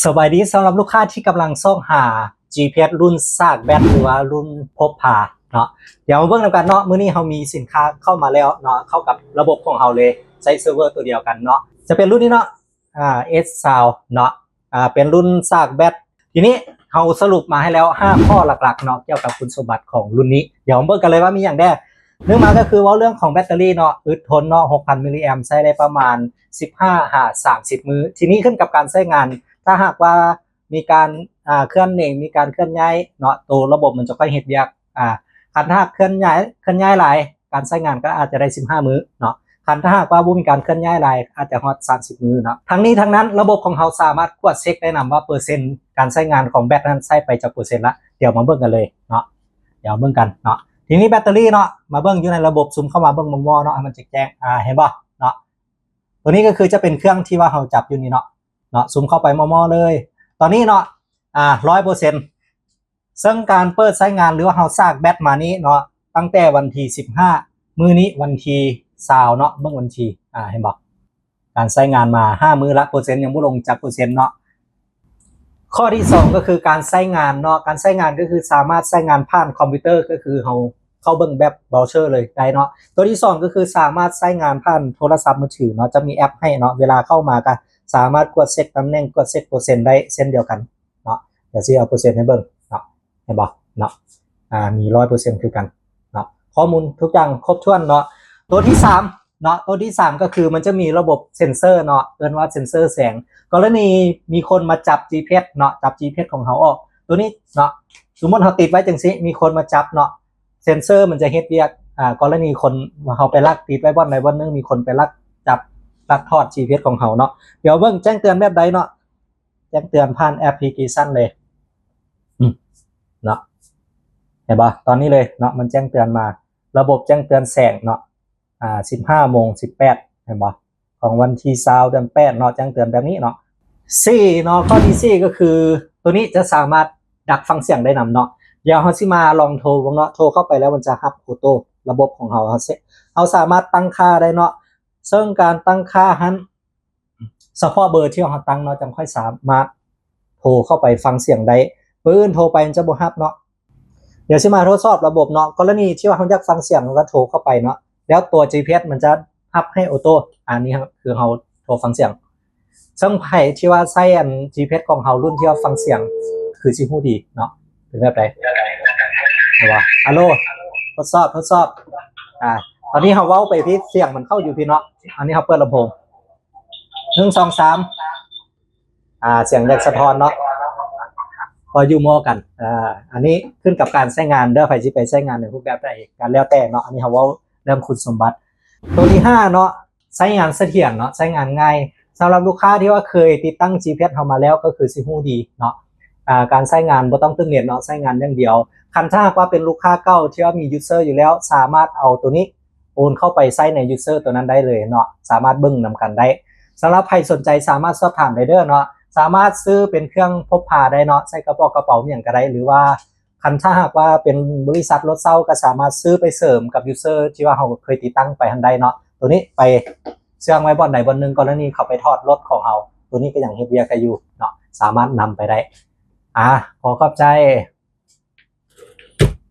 ສະບາຍດີ ສຳລັບລູກຄ້າທີ່ກຳລັງຊອກຫາ ຈີພີເອັສ ລຸ້ນຊາກແບັດ ຫຼືວ່າລຸ້ນພົກພາເນາະ. ດຽວມາເບິ່ງນຳກັນເນາະ, ມື້ນີ້ເຮົາມີສິນຄ້າເຂົ້າມາແລ້ວເນາະ, ເຂົ້າກັບລະບົບຂອງເຮົາເລີຍ, ໃຊ້ເຊີເວີຕົວດຽວກັນເນາະ. ຈະເປັນລຸ້ນນີ້ເນາະ, ອາ ເອັສຊາວເນາະ, ອາ ເປັນລຸ້ນຊາກແບັດ. ທີນີ້ເຮົາສະຫຼຸບມາໃຫ້ແລ້ວຫ້າຂໍ້ຫຼັກໆເນາະ ກ່ຽວກັບຄຸນສົມບັດຂອງລຸ້ນນີ້. ດຽວມາເບິ່ງກັນເລີຍວ່າມີຫຍັງແດ່. ໜຶ່ງມາກໍຄືເວົ້າເລື່ອງຂອງແບັດເຕີຣີເນາະ, ອຶດທົນເນາະ, ຫົກພັນມິລລີແອມ, ໃຊ້ໄດ້ປະມານສິບຫ້າຫາສາມສິບມື້. ທີນີ້ຂຶ້ນກັບການໃຊ້ງານ, ຖ້າຫາກວ່າມີການ ອ່າ ເຄື່ອນເໜັງ, ມີການເຄື່ອນຍ້າຍເນາະ, ໂຕລະບົບມັນຈະຄ່ອຍເຮັດວຽກ. ອ່າ ຄັນຖ້າຫາກເຄື່ອນຍ້າຍ, ເຄື່ອນຍ້າຍຫຼາຍ, ການໃຊ້ງານກໍອາດຈະໄດ້ສິບຫ້າມື້ເນາະ. ຄັນຖ້າຫາກວ່າບໍ່ມີການເຄື່ອນຍ້າຍຫຼາຍ, ອາດຈະຮອດສາມສິບມື້ເນາະ. ທັງນີ້ທັງນັ້ນ, ລະບົບຂອງເຮົາສາມາດກວດເຊັກໄດ້ນຳວ່າເປີເຊັນການໃຊ້ງານຂອງແບັດນັ້ນໃຊ້ໄປຈັກເປີເຊັນລະ. ດຽວມາເບິ່ງກັນເລີຍເນາະ, ດຽວເບິ່ງກັນເນາະ. ທີນີ້ແບັດເຕີຣີເນາະ, ມາເບິ່ງຢູ່ໃນລະບົບ, ຊູມເຂົ້າມາເບິ່ງມໍ່ໆເນາະ, ໃຫ້ມັນແຈ້ງໆ. ອ່າ ເຫັນບໍ່ເນາະ? ຕົວນີ້ກໍຄືຈະເປັນເຄື່ອງທີ່ວ່າເຮົາຈັບຢູ່ນີ້ເນາະ, ເນາະ, ຊູມເຂົ້າໄປມໍ່ໆເລີຍ. ຕອນນີ້ເນາະ, ອ່າ ຮ້ອຍເປີເຊັນ. ເຊິ່ງການເປີດໃຊ້ງານ ຫຼືວ່າເຮົາຊາກແບັດມານີ້ເນາະ, ຕັ້ງແຕ່ວັນທີສິບຫ້າ, ມື້ນີ້ວັນທີຊາວເນາະ, ເບິ່ງວັນທີ, ອ່າ ເຫັນບໍ່? ການໃຊ້ງານມາຫ້າມື້ລະ, ເປີເຊັນຍັງບໍ່ລົງຈັກເປີເຊັນເນາະ. ຂໍ້ທີສອງກໍຄືການໃຊ້ງານເນາະ, ການໃຊ້ງານກໍຄືສາມາດໃຊ້ງານຜ່ານຄອມພິວເຕີ, ກໍຄືເຮົາເຂົ້າເບິ່ງແບບເບຣາເຊີເລີຍໄດ້ເນາະ. ຕົວທີສອງກໍຄືສາມາດໃຊ້ງານຜ່ານໂທລະສັບມືຖືເນາະ, ຈະມີແອັບໃຫ້ເນາະ, ເວລາເຂົ້າມາກໍສາມາດກວດເຊັກຕຳແໜ່ງ, ກວດເຊັກເປີເຊັນໄດ້ເຊັ່ນດຽວກັນ. ເນາະ, ດຽວຊິເອົາເປີເຊັນໃຫ້ເບິ່ງເນາະ, ເຫັນບໍ່ເນາະ? ອ່າ ມີຮ້ອຍເປີເຊັນຄືກັນເນາະ, ຂໍ້ມູນທຸກຢ່າງຄົບຖ້ວນເນາະ. ຕົວທີສາມເນາະ, ຕົວທີສາມກໍຄືມັນຈະມີລະບົບເຊັນເຊີເນາະ, ເອີ້ນວ່າເຊັນເຊີແສງ. ກໍລະນີມີຄົນມາຈັບຈີພີເອັສເນາະ, ຈັບຈີພີເອັສຂອງເຮົາອອກ, ຕົວນີ້ເນາະ, ສົມມຸດເຮົາຕິດໄວ້ຈັ່ງຊີ້, ມີຄົນມາຈັບເນາະ, ເຊັນເຊີມັນຈະເຮັດວຽກ. ອ່າ ກໍລະນີຄົນ ເຮົາໄປລັກຕິດໄວ້ບ່ອນໃດບ່ອນໜຶ່ງ, ມີຄົນໄປລັກຈັບ, ລັກຖອດຈີພີເອັສຂອງເຮົາເນາະ. ດຽວເບິ່ງແຈ້ງເຕືອນແບບໃດເນາະ. ແຈ້ງເຕືອນຜ່ານແອັບພລິເຄຊັນເລີຍ ອືມ ເນາະ, ເຫັນບໍ່? ຕອນນີ້ເລີຍເນາະ, ມັນແຈ້ງເຕືອນມາ, ລະບົບແຈ້ງເຕືອນແສງເນາະ, ອ່າ ສິບຫ້າໂມງສິບແປດ ເຫັນບໍ່? ຂອງວັນທີຊາວ ເດືອນແປດເນາະ, ແຈ້ງເຕືອນແບບນີ້ເນາະ. ສີ່ເນາະ, ຂໍ້ທີສີ່ກໍຄື ໂຕນີ້ຈະສາມາດດັກຟັງສຽງໄດ້ນຳເນາະ. ດຽວເຮົາຊິມາລອງໂທເບິ່ງເນາະ, ໂທເຂົ້າໄປແລ້ວມັນຈະຮັບໂອໂຕ້, ລະບົບຂອງເຮົາ, ເຮົາ ເຮົາສາມາດຕັ້ງຄ່າໄດ້ເນາະ, ເຊິ່ງການຕັ້ງຄ່າຫັ້ນ ສະເພາະເບີທີ່ເຮົາຕັ້ງເນາະ, ຈັ່ງຄ່ອຍສາມາດໂທເຂົ້າໄປຟັງສຽງໄດ້. ເບີອື່ນໂທໄປມັນຈະບໍ່ຮັບເນາະ. ດຽວຊິມາທົດສອບລະບົບເນາະ, ກໍລະນີທີ່ວ່າເຮົາຢາກຟັງສຽງ ເຮົາກໍໂທເຂົ້າໄປເນາະ, ແລ້ວຕົວຈີພີເອັສມັນຈະຮັບໃຫ້ໂອໂຕ້. ອັນນີ້ຄືເຮົາໂທຟັງສຽງ. ເຊິ່ງໃຜທີ່ວ່າໃຊ້ອັນຈີພີເອັສຂອງເຮົາ ລຸ້ນທີ່ວ່າຟັງສຽງ ຄືຊິຮູ້ດີເນາະ, ເປັນແບບໃດ? ເຫັນບໍ່? ອາໂລ ທົດສອບ, ທົດສອບ. ອ່າ ຕອນນີ້ເຮົາເວົ້າໄປພີ້, ສຽງມັນເຂົ້າຢູ່ພີ້ເນາະ. ອັນນີ້ເຮົາເປີດລຳໂພງ. ໜຶ່ງ ສອງ ສາມ. ອ່າ ສຽງຢາກສະທ້ອນເນາະ, ພໍຢູ່ໝໍ້ກັນ. ອ່າ ອັນນີ້ຂຶ້ນກັບການໃຊ້ງານເດີ, ໃຜຊິໄປໃຊ້ງານໃນຮູບແບບໃດ ກໍແລ້ວແຕ່ເນາະ. ອັນນີ້ເຮົາເວົ້າເລື່ອງຄຸນສົມບັດ. ຕົວທີຫ້າເນາະ, ໃຊ້ງານສະຖຽນເນາະ, ໃຊ້ງານງ່າຍ. ສຳລັບລູກຄ້າທີ່ວ່າເຄີຍຕິດຕັ້ງຈີພີເອັສເຮົາມາແລ້ວ ກໍຄືຊິຮູ້ດີເນາະ. ອ່າ ການໃຊ້ງານບໍ່ຕ້ອງຕຶງເນັດເນາະ, ໃຊ້ງານຢ່າງດຽວ. ຄັນຖ້າຫາກວ່າເປັນລູກຄ້າເກົ່າທີ່ວ່າມີຢູເຊີຢູ່ແລ້ວ, ສາມາດເອົາໂຕນີ້ ໂອນເຂົ້າໄປໃຊ້ໃນຢູເຊີໂຕນັ້ນໄດ້ເລີຍເນາະ, ສາມາດເບິ່ງນຳກັນໄດ້. ສຳລັບໃຜສົນໃຈສາມາດສອບຖາມໄດ້ເດີເນາະ, ສາມາດຊື້ເປັນເຄື່ອງພົກພາໄດ້ເນາະ, ໃສ່ກະເປົາກະເປົາຫຍັງກໍໄດ້, ຫຼືວ່າຄັນຖ້າຫາກວ່າເປັນບໍລິສັດລົດເຊົ່າ ກໍສາມາດຊື້ໄປເສີມກັບຢູເຊີທີ່ວ່າເຮົາເຄີຍຕິດຕັ້ງໄປຫັ້ນໄດ້ເນາະ. ໂຕນີ້ໄປເຊື່ອງໄວ້ບ່ອນໃດບ່ອນໜຶ່ງ, ກໍລະນີເຂົາໄປຖອດລົດຂອງເຮົາ, ໂຕນີ້ກໍຍັງເຮັດວຽກໄດ້ຢູ່ເນາະ, ສາມາດນຳໄປໄດ້. ອ່າ ຂໍຂອບໃຈ.